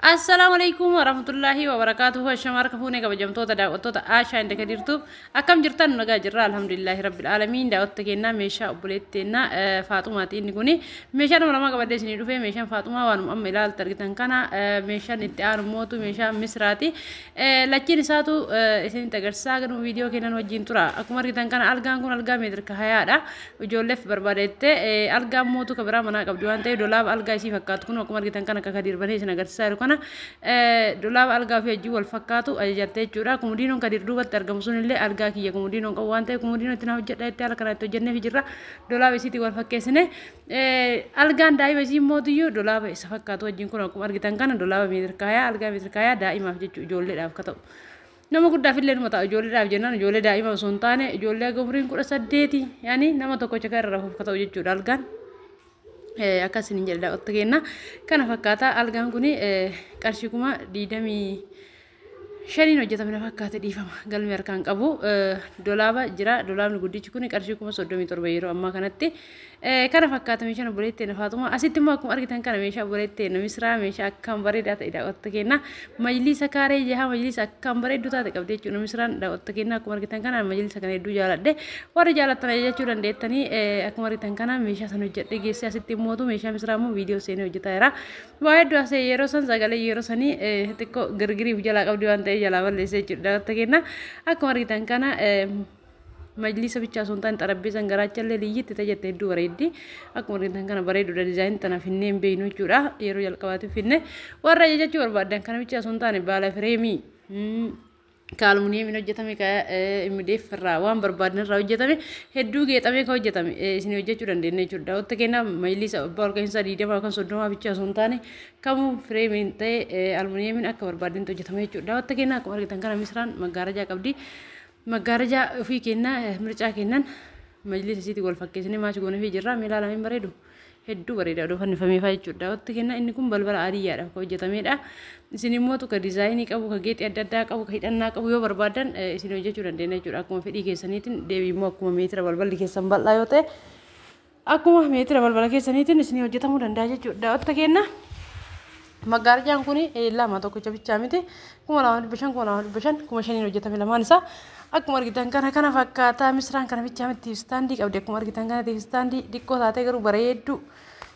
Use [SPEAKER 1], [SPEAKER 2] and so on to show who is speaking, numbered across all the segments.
[SPEAKER 1] Assalaamu alaikum warahmatullahi wabarakatuhu. Ashama harka fuunee kabajamtoota daawwattoota Aashaa inda Kadiirtuuf, akkam jirtan? Nagaa jirra, alhamdulillahi rabbil aalamiin. Daawwattoota kennaa, meeshaa obboleetteenna Faaxumaati. Inni kuni meeshaa nama lamaa qabadee isinii dhufee. Meeshaan Faaxumaa waanuma amma ilaalta argitan kana. Meeshaan itti aanu mootu meeshaa Misraati. Lachiin isaatu isinitti agarsiisaa ganuma viidiyoo kennan wajjin tura. Akkuma argitan kana algaan kun algaa meetirka hayaadha. Ijoolleef barbaadeette algaan mootu kabiraa manaa qabdi waan ta'eef, dolaaba algaa isii fakkaatu kun akkuma argitan kana akka Kadiir banee isin agarsiisaa jiru kana dolaaba algaa fi wajjin wal fakkaatu ajajatte jechuudha. Kumudiinoon Kadiir duubatti argamu sunillee algaa kiyya kumudiinoon qabu waan ta'eef, kumudiinoo itti na hojjedha itti haala kanatti hojjenneef jirra. Dolaaba isiitiin wal fakkeessine. Algaan daa'ima isii mootiyyuu dolaaba isa fakkaatu wajjin kun akkuma argitan kana dolaaba meetirkaayaa, algaa meetirkaayaa daa'imaaf jechuudha, ijoolleedhaaf ka ta'u. Nama guddaaf illee numa ta'a. Ijoolleedhaaf jennaan ijoollee daa'ima osoo hin taane ijoollee haga umriin 18, yaani nama tokkocha kan irra rafuuf ka ta'u jechuudha algaan. Akkas hin jedhe daawwattoota keenya, kana fakkaata. Algaan kun qarshii 25,000 hojjetame na fakkaate, dhiifama galmi harkaan qabu. Dolaaba jira, dolaabni guddichi kun qarshii 37,000 yeroo ammaa kanatti. Kana fakkaata meeshaan obboleettii na Faaxumaa. Asitti immoo akkuma argitan kana meeshaa obboleettii na Misraa, meeshaa akkam bareedaa ta'e daawwattoota keenya. Majliisa kaaree jaha, majliisa akkam bareedduu taate qabdi jechuudha Misraan. Daawwattoota keenya, akkuma argitan kana majliisa kana hedduu jaaladhe. Warri jaalattan ajajachuu dandeettanii. Akkuma argitan kana meeshaa sana hojjedhe geesse. Asitti immoo meeshaa Misraa immoo viidiyoo seenee hojjetaa jira. Waa hedduu asee yeroo san sagalee yeroo sanii xiqqoo girgiriif jalaa qabdi waan ta'eef jalaa balleessee jechuudha. Daawwattoota keenya, akkuma argitan kana majliisa bichaa osoo hin taane xarabbeessaan garaachallee liyyitti tajaajilte hedduu bareeddi. Akkuma argitan kana bareeduudha. Dizaayinii tana finnee hin beeknu jechuudha. Yeroo jalqabaatiif finne. Warra ajajachuu barbaadan kana bichaa osoo hin taane baala fireemii ka almuuniyeemiin hojjetame, ka MDF irraa, waan barbaadan irraa hojjetame, hedduu geexamee ka hojjetame isin hojjechuu dandeenya jechuudha. Daawwattoota keenya, majliisa abbaa olka'iinsa 20 yookaan 30 bichaa osoo hin taane kamuu fireemiin ta'e almuuniyeemiin akka barbaadanitti hojjetame jechuudha. Daawwattoota keenya, akkuma argitan kana Misraan maggaarajaa qabdi. Maggaarajaa ofii kennaa mircaa kennan majliisa isiitiin wal fakkeessinee maachi goonee fi jirra. Miilaa lameen bareedu. Hedduu bareeda odoo fannifamee faa jechuudha. Daawwattoota keenya, inni kun balbala adiyyaadhaaf kan hojjetamedha. Isin immoo ka dizaayinii qabu, ka geexii adda addaa qabu, ka hidhannaa qabu yoo barbaadan isin hojjechuu dandeenya jechuudha. Akkuma fedhii keessaniitiin deebii immoo akkuma meetira balballi keessan bal'aa yoo ta'e, akkuma meetira balbala keessaniitiin isin hojjetamuu danda'a jechuudha. Daawwattoota keenya, maggaarajaan kun lama, tokkicha bichaa miti. 2,500, 2,500, 5,000 hojjetame lamaan isaa. Akkuma argitan kana kana fakkaata. Misraan kana bichaa miti, istaandii qabdi. Akkuma argitan kana istaandii xiqqoo taatee garuu bareedduu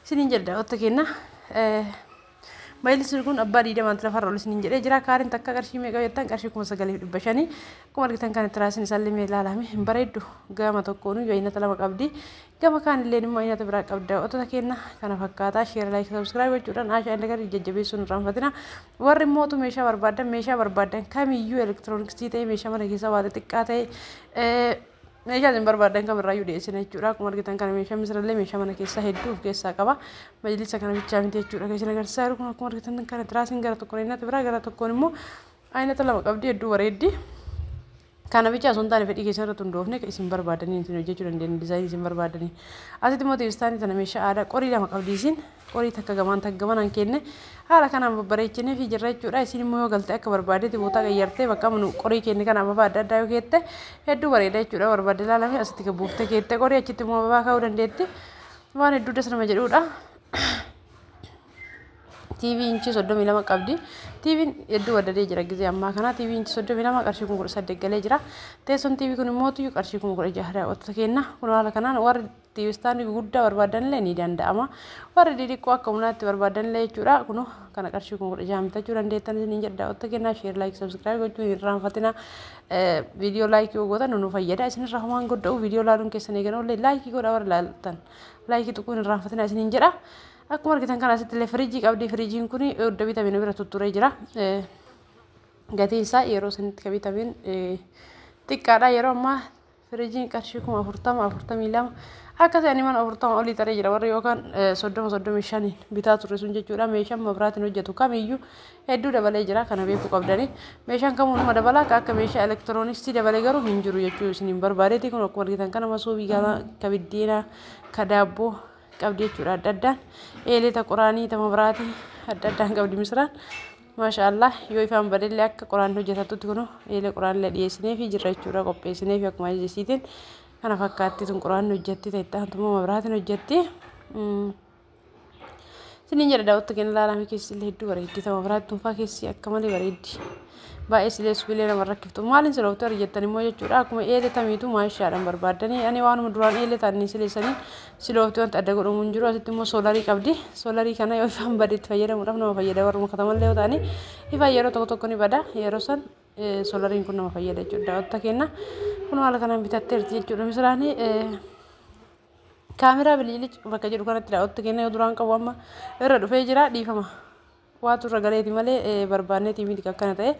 [SPEAKER 1] isiniin jedha daawwattoota keenya. Majlisni kun abbaa 20 lafarra ol isiniin jedhee jira. Kaariin takka qarshii meeqa jettan? Qarshii 9,500. Akkuma argitan kana tiraasiin isaallee mee ilaalame hin bareeddu? Gama tokkoon aynata lama qabdi. Gama kaan illee immoo aynata biraa qabdi. Daawwattoota keenya, kana fakkaata. Share, like, subscribe gochuudhaan Aashaa inni gadi jajjabeessuun irraanfatina. Warri mootu meeshaa barbaadan, meeshaa barbaadan kamiyyuu, elektirooniksii ta'e, meeshaa mana keessaa waa xixiqqaa ta'e, meeshaa isin barbaadan kamirraayyuu dhiyeessina jechuudha. Akkuma argitan kana meeshaa Misirallee meeshaa mana keessaa hedduu of keessaa qaba. Majlisa kana bichaa miti jechuudha. Kan isin agarsiisaa jiru kun akkuma argitan kana tiraasiin gara tokkoon aynata biraa, gara tokkoon immoo aynata lama qabdi, hedduu bareeddi. Kana bichaa osoo hin taane fedhii keessan irratti hundoofne isin barbaadanii isin hojjechuu dandeenya dizaayinii isin barbaadanii. Asitti immoo istaandii tana meeshaa aadaa qorii lama qabdi isin. Qorii takka gamaan takka gamanaan kenne haala kanaan babbareechinee fi jirra jechuudha. Isin immoo yoo galte akka barbaadetti bootaa qayyartee bakka nu qorii kenne kana ababaa adda addaa yoo keette hedduu bareeda jechuudha. Barbaade ilaalame asitti buuftee keette qorii, achitti immoo ababaa kaa'uu dandeetti. Waan hedduu das nama jedhudha. TV inchii 32 qabdi. TV'n hedduu waddadee jira gizee ammaa kana. TV inchii 32 qarshii 18,000 galee jira. Teessoon TV kun immoo qarshii 16,000 daawwattoota keenya. Kun haala kanaan warri TV istaandii guguddaa barbaadan illee ni danda'ama. Warri xixiqqoo akka humnaatti barbaadan illee jechuudha. Kun kana qarshii 16,000 bitachuu dandeettan isiniin jedha. Daawwattoota keenya, share, like, subscribe gochuu hin irraanfatina. Viidiyoo like yoo gootan nu fayyada. Isinirraa homaan godda'u viidiyoo laaluun keessan eegan oollee like godhaa, warri laaltan. Like tuquu hin irraanfatina isiniin jedha. Akkuma argitan kana asitti illee firiijii qabdi. Firiijiin kun iddoo bitameen bira tutturee jira. Gatiin isaa yeroo sanitti kan bitameen xiqqaadha. Yeroo ammaa firiijiin qarshii 40,000, 42,000 akka ta'an mana 40 olii taree jira. Warri yookaan 30, 35 bitaa turre sun jechuudha. Meeshaan mabiraatiin hojjetu kamiyyuu hedduu dabalee jira. Kana beekuu qabdani. Meeshaan kamuu numa dabala, akka meeshaa elektirooniksii dabalee garuu hin jiru jechuu isiniin barbaadeeti. Kun akkuma argitan kana masoobii ka biddeenaa, ka daabboo qabdi jechuudha adda addaan. Eelee ta qoraanii, ta mabiraatii adda addaan qabdi Misraan. Maasha Allah, yoo ifaan badellee akka qoraan hojjetatutti kun eelee qoraanillee dhiyeessinee fi jirra jechuudha, qopheessinee fi akkuma ajajasiitiin. Kana fakkaatti tun qoraan hojjetti, ta'e itti aantu immoo mabiraatiin hojjetti. Isiniin jedha daawwattoota keenya ilaalame keessi illee hedduu bareeddi. Ta'uma biraatti dhuunfaa keessi akka malee bareeddi. Baay'ee silee subilee nama rakkiftu. Maaliin silooftu argattan immoo jechuudha. Akkuma eelee tamiitu maashaadhaan barbaaddanii. Ani waanuma duraan eelee ta'anii sileessanii silooftu wanta adda godhamu hin jiru. Asitti immoo soolarii qabdi. Soolarii kana yoo ifaan bade itti fayyadamuudhaaf nama fayyada. Warruma katamallee yoo ta'anii ifaan yeroo tokko tokko ni bada. Yeroo san soolariin kun nama fayyada jechuudha. Daawwattoota keenya kun haala kanaan bitatteerti jechuudha. Misiraanii kaameraa biliilic bakka jedhu kanatti daawwattoota keenya yoo duraan qabu amma irra dhufee jira dhiifama. Waatu irra galeeti malee barbaanneeti miti akkana ta'e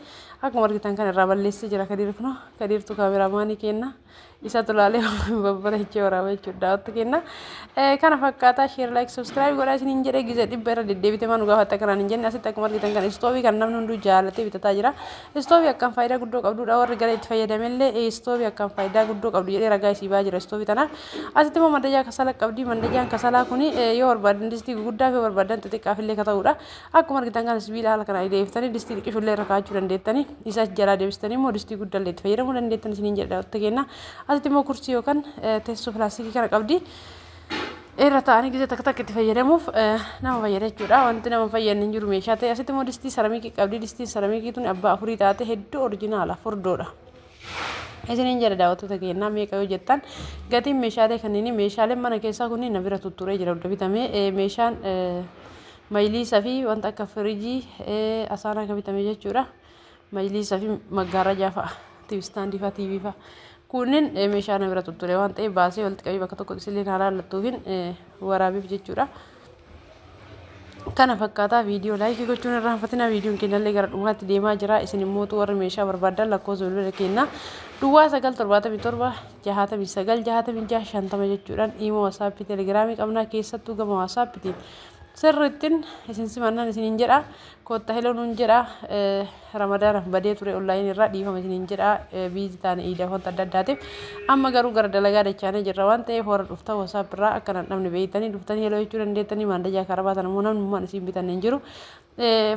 [SPEAKER 1] akkuma argitan kan irraa balleessee jira Kadiir kunoo Kadiirtu kaameraamaanii kenna isatu laalee babbareechee waraaba jechuudha daawwattoota keenya. Kana fakkaataa share like subscribe godhaa isiniin jedhee gizee dhibba irra deddeebite maa nu gaafatta kanaan hin jenne asitti akkuma argitan kan istoobii kan namni hunduu jaalatee bitataa jira. Istoobii akkaan faayidaa guddoo qabdudha warri gara itti fayyadamellee istoobii akkaan faayidaa guddoo qabdu jedhee ragaa isii baa jira istoobii tanaaf. Asitti immoo mandajaa kasalaa qabdi mandajaan kasalaa kuni yoo barbaadan distii guguddaa fi yoo barbaadan xixiqqaaf illee ka ta'udha. Akkuma argitan kan sibiila haala kanaan deebiftanii distii xiqqishullee irra kaa'achuu dandeettanii isa jalaa deebistanii immoo distii guddallee itti fayyadamuu dandeettan isiniin jedha daawwattoota keenya. Asitti immoo kursii yookaan teessoo pilaastikii kana qabdi. Irra taa'anii gizee takka takka itti fayyadamuuf nama fayyada jechuudha. Wanti nama fayyadne hin jiru meeshaa ta'e. Asitti immoo distii saramiikii qabdi. Distiin saramiikii tun abbaa afurii taate hedduu orjinaala furdoodha. Isiniin jedha daawwattoota keenyaa meeqa yoo jettan gatiin meeshaalee kanneenii meeshaaleen mana keessaa kunniin na bira tutturee jira hunda bitamee meeshaan majliisa fi wanta akka firiijii asaanaa akka bitame jechuudha. Majliisa fi maggaarajaa fa'a tiwistaandii fa'a tiivii fa'a. Kunneen meeshaa na bira tutture waan ta'eef baasee walitti qabee bakka tokko isillee haa laallattuufin waraabeef jechuudha. Kana fakkaataa viidiyoo laayikii gochuun irraanfatina viidiyoon keenyallee gara dhumaatti deemaa jira. Isin immoo warri meeshaa barbaadan lakkoofsa bilbila keenyaa duwwaa 9 77 69 66 50 jechuudhaan iimoo waasaappii telegiraamii qabnaa keessattuu gama waasaappiitiin sirrittiin isin simannaan isiniin jedha kotta heloo nuun jedha ramadaanaaf badee ture onlaayinii irraa dhiifama isiniin jedha biizii taane iidaaf wanta adda addaatiif amma garuu gara dalagaa dachaanee jirra waan ta'eef warra dhuftan wasaap irraa akka nan dhabne beeytanii dhuftanii heloo jechuu dandeettanii maandajaa karaa baatan immoo namnummaan isin bitan hin jiru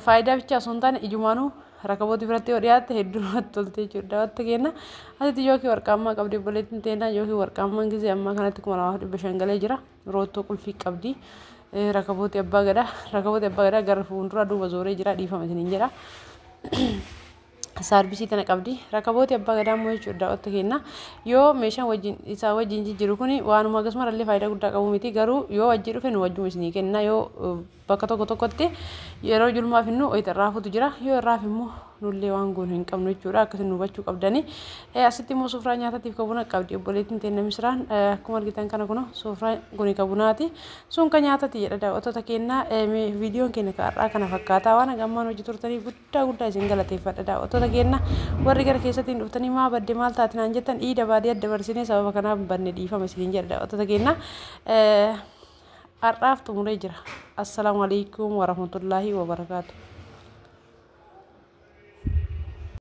[SPEAKER 1] faayidaa bichaa osoo hin taane ijumaanuu rakabooti biratti yoo dhiyaatte hedduu namatti tolte jechuudha. Daawwatta keenya asitti jookii warqaammaa qabdi obboleettiin teenaa jookii warqaammaan gizee ammaa kanatti 2500 galee jira. Roottoo qulfii qabdi. Rakabooti abbaa gadaa rakabooti abbaa gadaa gara fuulduraa duuba zooree jira dhiifama isiniin jedha. Saarbisii tana qabdi. Rakabooti abbaa gadaa immoo jechuudha daawwatta keenya yoo meeshaan wajjin isaa wajjin jijjiiru kuni waanuma akkasuma illee faayidaa guddaa qabu miti garuu yoo wajjin dhufe nu wajjuma isinii kenna yoo bakka tokko tokkotti yeroo julmaaf innu wayita irraa jira yoo irraaf immoo nullee waan goonu hin qabnu jechuudha akkasin nu hubachuu qabdani. Asitti immoo sufraa nyaatatiif ka buna qabdi obboleettiin teenya misiraan akkuma argitan kana kuno sufraa kuni ka bunaati sun ka nyaatati jedha daawwattoota keenya viidiyoon keenya ka har'aa kana fakkaataa waan hagammaan hojii turtanii guddaa guddaa isin galateeffadha daawwattoota keenya warri gara keessattiin dhuftanii maa badde maal taate naan jettan iida baadii adda barsinee sababa kanaaf banne dhiifama isiniin jedha daawwattoota keenya har'aaf xumuree jira. Assalaamu alaikum warahmatullaahi wabarakaatu.